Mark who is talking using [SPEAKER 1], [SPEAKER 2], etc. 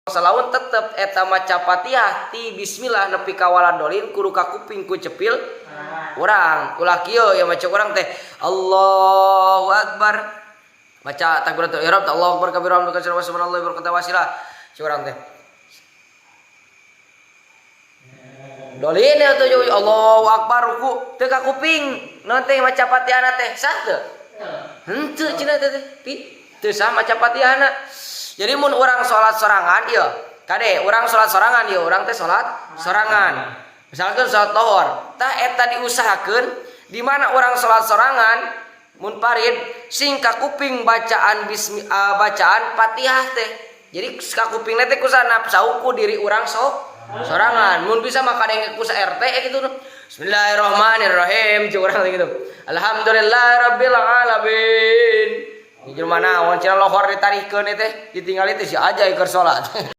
[SPEAKER 1] Salaun tetep eta maca Fatihah ti bismillah nepi ka waladolin kudu kakuping ku cepil urang. Ulah kieu ya, maca urang teh Allahu akbar, maca takbiratul ihram, Allahu akbar kabira hamdan wa subhanallah berkata wasilah si urang teh dolin ya tuh, Allahu akbar, ruku teu kakuping naon teh maca Fatihahna teh. Sah teu? Henteu cenah teh, pi teu sah maca Fatihahna. Jadi mun urang salat sorangan ieu, kade urang salat sorangan ieu, urang teh salat sorangan. Misalkan salat lohor, tah eta diusahakeun di mana urang salat sorangan mun parid sing kakuping bacaan bismi, bacaan Fatihah teh. Jadi kakupingna teh ku sanapsau ku diri urang sorangan. Mun bisa mah kadenge ku RT gitu. Bismillahirrahmanirrahim cek urang teh gitu. Alhamdulillahirabbil alamin. Ini jelema naon cenah, lohor ditarikeun teh, ditinggali teh si aja keur salat.